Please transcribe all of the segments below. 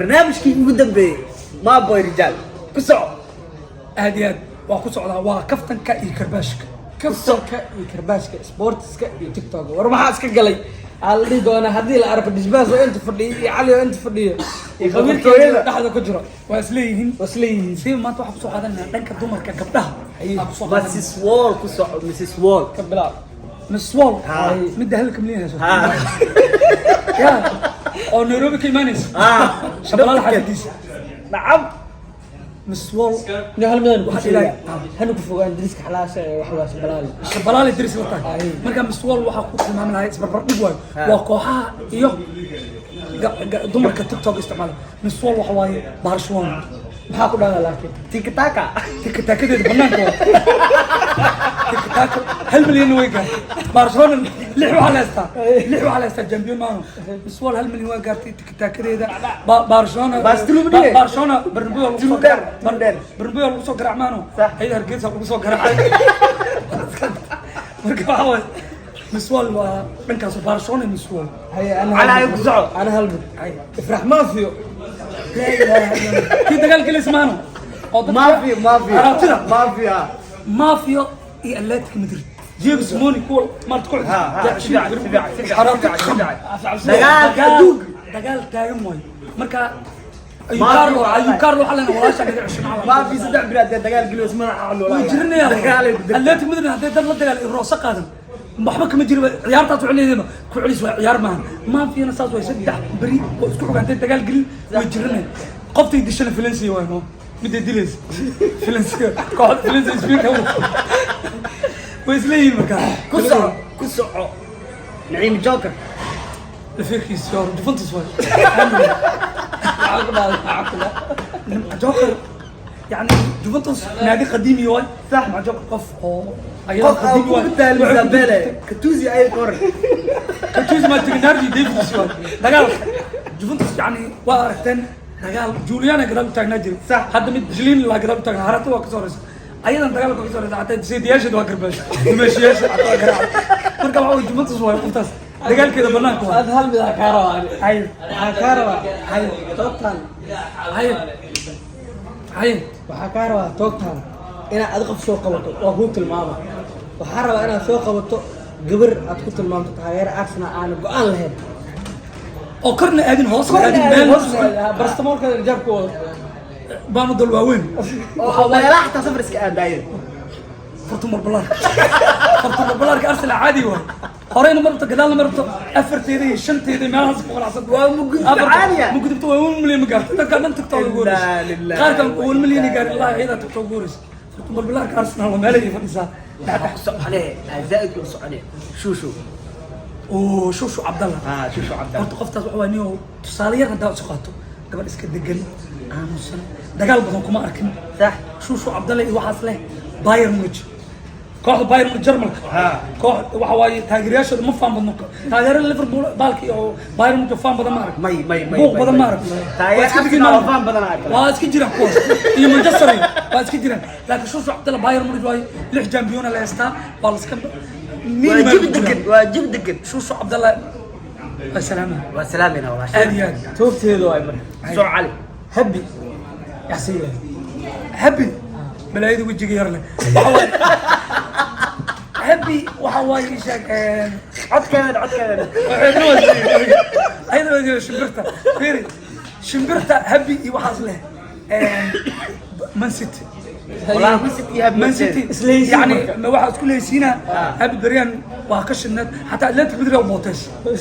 Barnaamijkii ugu dambeeyey, Maaboy Rijaal, ku soco. Aad iyo aad waa ku socdaa, waa kaftanka iyo karbaashka. Kaftanka iyo karbaashka, sportiska iyo TikTok. War maxaa iska galay aa la dhihi doonaa haddii la arko Disbaas oo inta fadhiyo iyo Cali oo inta fadhiyo iyo qabiilkeeda dhexda ku jiro. Waa isleeyihiin. Waa isleeyihiin. Siiba maanta waxaan kusoo qaadanayna dhanka dumarka, gabdhaha aa kusoo qaadanayna. Mrs Wall, ku soco Mrs Wall. Ka bilaab. Miss Wall. Ha. Midda 1 milyan hayso ya oo Nairobi ka imaanaysa. Ha. Shabalala xaafadiisa. Nacam. Miss Wall. Ni hal midaan ku Waxaa sheegaa. ilaahay- Hana ku fogaan dariska xalaasha ee wax waa Shabalaali. Shabalaali diris la tahay. Ay. Marka Miss Wall waxaa ku tilmaami lahay, isbarbar dhig waayo, waa kooxaha iyo dumarka TikTok isticmaala. Miss Wall waxa waaye Barcelona. Maxaa ku dhahdaa laakiin? Tikitaka. Tikitaakadeeda banaanka waa tikitaaka, 1 milyan way gaartay. Barcelona lix waxaa la haystaa, lix waxaa la haystaa champion maano. Miss Wall 1 milyan waa gaartay tikitaakadeeda. Barcelona. Bas tulub dhiye. Barcelona Bernabeu lagu soo Tulub dheer, garaac. Tulub dheer. Bernabeu lagu soo garaac maano. Sax. Ayada Hargeysa lagu soo garaacay. Marka waxaa waaye Miss Wall waa dhankaas Barcelona, Miss Wall. Haye, ana Cali, haye, ku soco. Ana hal mid. Ifrax Mafio. Laa ilaaha illa Allah. Kii dagaal gelis maano oo dadka- Mafia, mafia. Aragtida. Mafia. Mafia iyo Atletico Madrid, Diego Simone kuwa maarta ku Ha, ha, si fiican, si fiican, si fiican, Aragti- si fiican, si fiican. Dagaalka adduunka. Dagaal taagan waayo. Marka ayuu Mafia Carlo waa ayuu Carlo waxaa leenahay walaasha naga cesho macala. Mafia 3 biraad dee dagaal geliyo ismadaxa Wuu jirinaya. Dagaalay ku dirtay. Atletico Madrid hadday dad la dagaal rooso qaadan waxba kama jiro ciyaartaas, waxay leedahay ku celis waa ciyaar maahan. Mafiana saas way 3 beri oo isku xogantay dagaal gelin way jirinaya. Qoftay dishana Valencia waay, no miday dilaysa Valencia, kooxda Valencia Spain way isleeyihiin markaa. Ku soco, ku soco Naciim Joker. Lafiirkiis yoor Juventus waay. Maxaa ku dhahdaa? Maxaa ku dhahdaa? Joker yani Juventus naadi qadiimi waay. Sax. Maca Joker qof oo ayada Qof aan qadiimi ku waay. mataali Waxay ku Isabelle jirtay- Katusi ay qoran. Katusi ma Tagnardi Davids waay. Dagaalka Juventus yani waa aragteen dagaal Juliana gadaal u taagnaa jiray. Sax. Hadda mid Jilin la gadaal u taagnaa, harata waa ka soo horeysa, ayadan dagaalka ka soo horeysa, xataa seediyaasheed waa garbash, dumeeshiyaasha xataa waa garaac. Marka waxa way Juventus waay qoftaas dagaalkeeda banaanka waay. Ad hal mid aa kaa rabaa ani. Hay. Waxaa kaa rabaa. Hay. Toogtaan. Hay hay. Waxaa kaa rabaa toogtaan inaad adi qof soo qabato, waa kuu tilmaama. Waxaa rabaa inaad soo qabato gabar aad ku tilmaamto taageero Arsenal aana go-aan lahayn. Oo korna aadin, hoosna aadin, meel Barstamoolka rijaab ku wado. Baanu dal waaweyn. Oo meelaha xataa safar iska aadaayeen. Fortumar balaarka, fortumar balaarka Arsenal caadi waay, horeyna ma rabto, gadaalna ma rabto, afarteeda iyo shanteeda iyo meelahaas ku qanacsan. Waa mugudubta caadi ah. Mugudubta waa 1 milyan ma gaarto, dadka dhan tagtaa ugu horeysa. Innaa lillahi Qaar kan wa 1 milyan gaarin ilaa iyadaa tagtaa ugu horeysa. Fortumar balaarka Arsenal waa meelay fadhisaa dhexdhex. Ku soconee zaaid u soconee Shushu. Oo Shushu Cabdalla. Ah, Shushu Cabdalla. Horta qoftaas waxa waa niyo tusaale yar haddaa isu qaato, gabadh iska degan, aamusan, dagaal badan kuma arkin. Sax. Shushu Cabdalla iyo waxaas leh Bayern Munich, kooxda Bayern Munich Jarmalka. Ha. Koox waxa waaye taageerayaashooda ma faan badno. Taageerada Liverpool baalki oo Bayern Munich faan badan ma arag. May, may, may, Buuq may, badan may. ma arag. Taageer Waa iska Arsenal digin waa faan badan arag. Waa iska jiraan kuwaas iyo Manchester iyo waa iska jiraan, laakiin Shushu Cabdalla Bayern Munich waaye, lix champion la haystaa, waa la iska Waa jib degan, waa jib degan. Shushu Cabdalla waa salaama. Waa salaamayna walaasha. Aad iyo aad. Toogteedu waay marka. Soo Cali. Habi yaxsiin leh. Happy balaayada wejiga yar leh waxa waaye Happy, waxa waaye ii sheeg Codkeeda, codkeeda. Ayada waa shimbirta, fiiri shimbirta Happy iyo waxaas leh Man City. Walaa Man City iyo Happy. Man City. Isleeysiin yani marka. ma waxaa isku leeysiinaa Happy beryan waa ka shidneed, xataa Atletic Madrid oo booteys.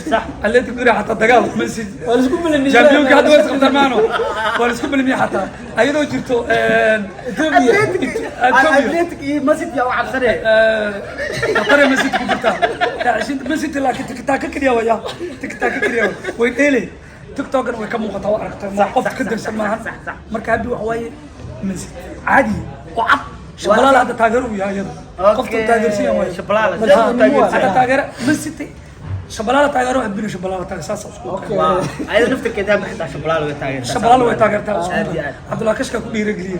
Sax. Atletic Madrid xataa dagaal Man City. Waa la isku balamiye. Championka hadda way isqabtaan maano, waa la isku balamiye xataa ayadoo jirto Ethiopia. Atletic. Ethiopia. Atletic iyo Man City yaa u cabsanee. Qatar Man City ku jirtaa daacashinta Man City, laakiin tikitaaka keliya waya, tikitaaka keliya way dheelay, TikTokna way ka muuqataa, waa aragtay. Sax, qof sax, ka sax, dirsan sax, maahan. sax, sax. Marka Happy waxa waaye Man City caadi oo cad. Shabalaala hadda taageero u yahay iyada, qofka uu taageersan yahay waaye. Shabalaala, Ha, zaid u taageersan. hadda taageera Man City, Shabalaala taageero, Happyna Shabalaala taageero, saas isku Okay. Waa ayada naftirkeeda Happy xitaa Shabalaala way taageertaa. Shabalaala way taageertaa isku. Aad iyo aad. Cabdullahi Kashka ku dhiirigeliyey.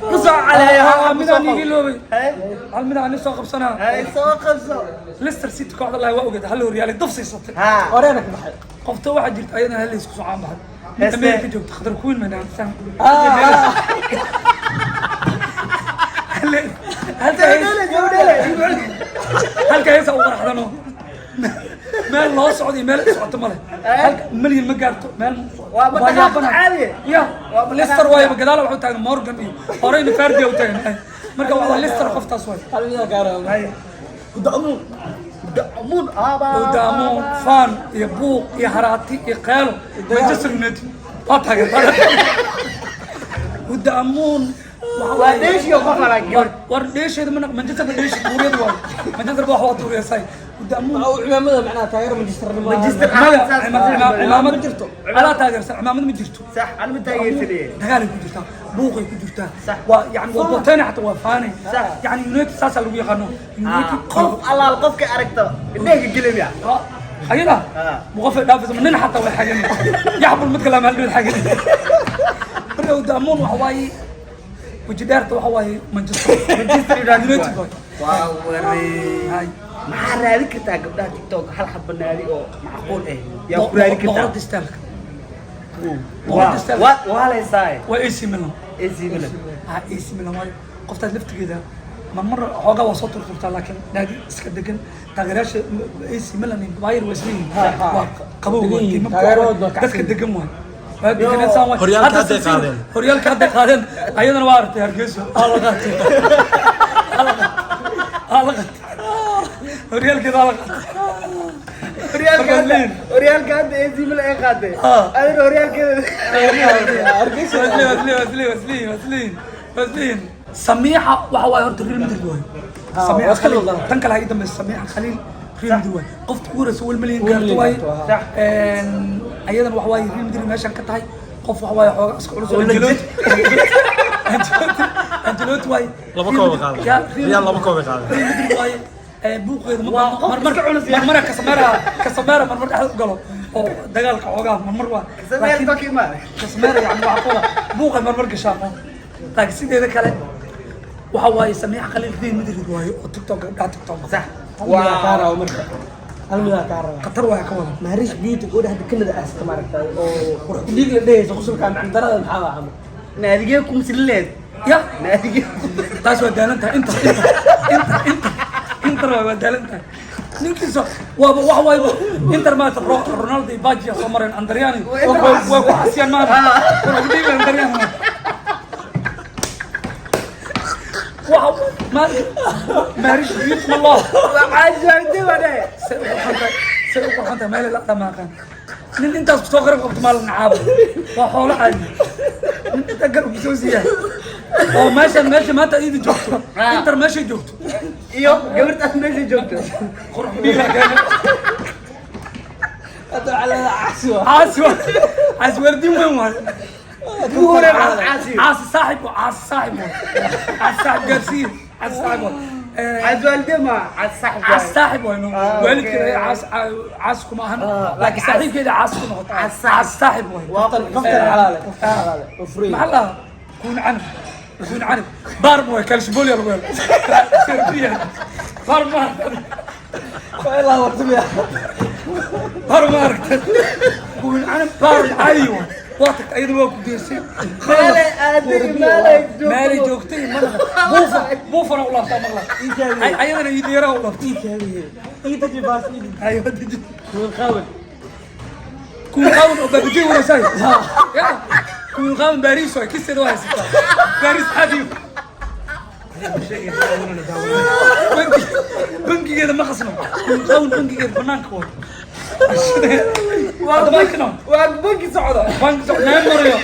Ku soco. soco caleeyo. Midaan iigi loobay, hal midaan ani soo qabsanaa. Hay, soo qabso. Leicester City kooxda lahay waa ogeed, hal horyaalay daf siisatay. Ha. Horeena ka baxay. Qofta waxaa jirta ayadana hal isku soo caan baxay mid Heeste. Amerika joogta, Khadar Queen ma dhahan? Gabdhele, gabdhele. Halka heesa u qaraxdano, meel loo socdo iyo meel socoto male, halka milyan ma gaarto meel. Waa ma waa dhaqaaq yaabanahay. caadi. Ya. Waa ma Leicester dhaqaaq. waayo, gadaal waxu taagan Morgan iyo horeyna Fardi u taagan. Marka waa Leicester qoftaas waay. Hal midaa kaa rabaa. Hudaamuun, hudaamuun aaba. Hudaamuun, fan iyo buuq iyo haraati iyo qeelo. Manchester United waa taageertaa hudaamuun. Waa dheeshiyo qof ala gabar. War dheesheeda ma Manchester ba dheeshi tuuryada waay, Manchester ba wax waa tuuriyasay hudaamuun. Oo cimaamada macnaha taageero Manchester-nimo. Manchester. Maya, Saas cimaamad ma jirto. Alaa taageersan, cimaamad ma jirto. Sax, ana ma taageersanay. Dagaalay ku jirtaa, buuqay ku jirtaa. Sax. Waa yani waa boteena, xataa waa faanay. Sax. Yani United saasaa lagu yaqaano United. Qof alaal qofka aragta indhaha gelaya. Ayada Ah. muqafay dhaafaysa nin xataa way xagan yaxbul mid kale maaldhood xagan. Marka hudaamuun waxa waaye weji dheerta, waxa waaye Manchester. Manchester United. United waay. Waa waree. Hay. Maxaa raadin kartaa gabdhaha TikTok? Hal xabba naadi oo macquul ah yaa ku raadin kartaa? Boqorada styleka. Waa Boqorada styleka. waa waa leysaaye. Waa AC Milan. AC Milan. Ah, AC Milan waayo. Qoftaas laftigeeda marmar xoogaa waa soo turturtaa, laakiin naadi iska degan, taageerayaasha AC Milan iyo Bayern waa isleeyihiin, waa qabow, waa Degan yihiin, tiimamka taageeradooda waa dadka kacsan. Degan waay, waa deganeed saan waay. Horyaalka Hadda hadday San Siro- qaadeen. Horyaalka hadday qaadeen, ayadana waa aragtay Hargeysa aa la qaatay, aa la qaatay, aa la qaatay horyaalkeeda, aa la qaatay. Horyaalka Markaad hadda leeyihin. Horyaalka hadda AC Milan ay qaaday. Ah. Adina horyaalkeeda. Wasliin, wasliin, wasliin, wasliin, wasliin, wasliin. Samiixa waxa waaye horta Real Madrid waaye. Samiixa waa iska Khaliil. luqada. Tan kale ha ii dambayso. Samiixa Khaliil Real Madrid waaye. Qofta ugu horeysa 1 milyan 1 gaarto milyan waaye. gaarto, waa. Sax. Ayadana waxa waaye Real Madrid meeshan ka tahay. Qof waxa waaye xoogaa iska culus oo Ancelotti. Ancelotti, Ancelotti waaye. Laba Real koob Madrid- qaaday. Ya, Real Real laba koob ay qaaday. Real Madrid waaye. Buuqeeda ma Waa badno. qof Marmar iska culus ya. marmar Casemiro, Casemiro marmar dhexda u galo oo dagaalka xoogaa marmar waa. Sameel Laakiin- ka imaade. Casemiro yani waxa kuwada buuqay marmar gashaa ma, laakiin sideeda kale waxa waaye Samiix Khaliil Real Madrid waaye oo TikTok, gabdhaha TikTok. Sax. Hal midaa kaa rabaa marka. Hal midaa kaa rabaa. Khatar waaye ka wada. Maharish Beauty gabadha hadda Canada aasta maaragtay oo qurux dhiig la dhehayso, qusulka macna darada maxaa waa ama? Naadigee kumsilileed. Ya. Naadigee. Taas waa daalan tahay, inta inta inta inta Inter waa daalan tahay ninkiisa waaba wax waayba Inter maanta Ronaldo iyo Baggio soo mareen, Andriani way ku xasiyaan maanta, qurux dhiig Andriani waxa maanta Maharish Beauty ma loo Waxaa joogtay waa dhahe. Say u qurxan tahay, say u qurxan tahay, meel la dhamaaqan nin intaas kusoo qarab qabto maal nacaabo, waa xoolo caadi, nin inta garab kusoo siiya oo meeshan meesha maanta iidi joogto, Inter meeshay joogto. Iyo gabartaas meesha joogto. Qurux dhiiga keena. Hadda waxaa leedahay caasi waa. Caasi waa, caasi waardin weyn waay. Ugu horreyn caasi. Caasi saaxib waa, caasi saaxib waay, caasi saaxib gaarsiiye, caasi saaxib waay. Caasi waalide ma caasi saaxib. Caasi saaxib waay no. Ah, Waalidkeeda okay. caas caas kuma ahan, Ah, laakiin saaxiibkeeda caas ku noqota. Caasi saaxib. Caasi saaxib waay. Waa Kaftan xalaale, kaftan xalaale oo free. Maxaa la dhahaa? Kuun canab, kuun canab baarm waay, kalshiboolya lagu helo Serbiya baarm ma aragtay? Waa ilaa wartamiya. Baarm ma aragtay? Kuun canab baarm caadi waay, waa tagtay ayada, waa ku geysay. Maalay aaday, maalay joogto. Meelay joogtay madaxa buufa buufana u laabtaa maqla, ayadana iideeraha u laabtay. Ii deji baas, ii deji. Ayo, deji. Kuun qaawan. Kuun qaawan oo baabajey warasaay ya, kuun qaawan Baariis waay, kiseeda waa haysataa Baariis caadi. Bangigeeda ma khasno, kuun qaawan bangigeeda banaanka waay. Waa banki socda. Banki socda meel marayo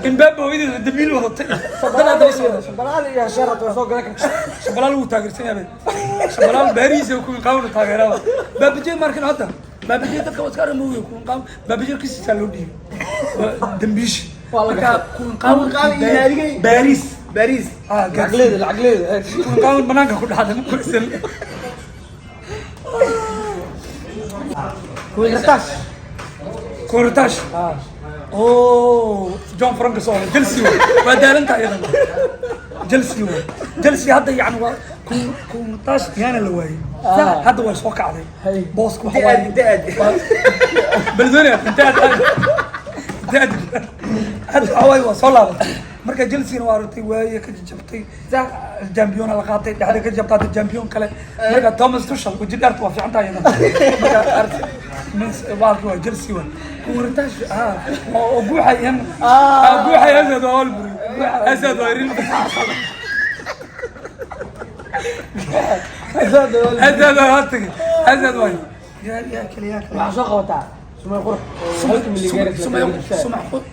Imbaaba hooyadeeda damiil wadatay dad daba socda. Shabalaal iyo hasharat waa soo galan kartaa. Shabalaal wuu taageersan yahay, Shabalaal Baariis iyo kuwii qaawna taageerada Baabajey markan hadda Baabajey dadka waa iska armooyo, kuwii qaawn Baabajey kisiisa loo dhiibay dambiish. Waa la marka gashay. kuwii qaawn Kuwii qaawan iyo naadigay. Baariis. Baariis. Ah. Lacag leeda, lacag leeda. Kuwii qaawan banaanka ku dhaxday ma kursan. Kuun kartaas. Kortash. Oh, John Franco soo Chelsea waa daalantahay iyadana. Chelsea waay. Chelsea hadda yani waa kumatash yaana la waayey. Hadda way soo kacday. Hay. Booska waxa Intee waaye aad, intee aad? Beledweyne intee aad, intee aad? Hadda waxa waaye waa soo laabatay. Marka Chelsea waa aragtay, waaye ka jabtay, champion la qaatay, dhexda ka jabtay, hadda champion kale. Marka Thomas Tuchel waji dheerta waa fiican tahay iyada. Marka baalki waa Chelsea waa kumatash ah oo guuxay yan guuxay. Asad waa buri, Asad waa Real Madrid. Asad waa hatigi, Asad waa yaa kale, yaa kale. Waxaa soo qabataa Sumay Qurux oo halka milyan.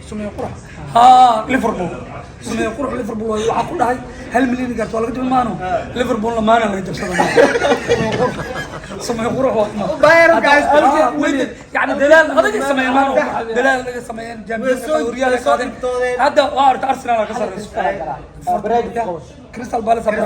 Sumay Qurux haa, Liverpool, Sumay Qurux Liverpool waay. Waxaa ku dhahay 1 milyan gaarto waa laga jabin maano. Liverpoolna maana laga jabsada. Sumay Qurux waa Bayern guys. Yani dadaal adag ay sameeyeen maano, dadaal adag ay sameeyeen, Champions League ay qaadeen. Hadda waa aragta, Arsenal ka sarreyso. Barnaamij ku qabato. Crystal Palace.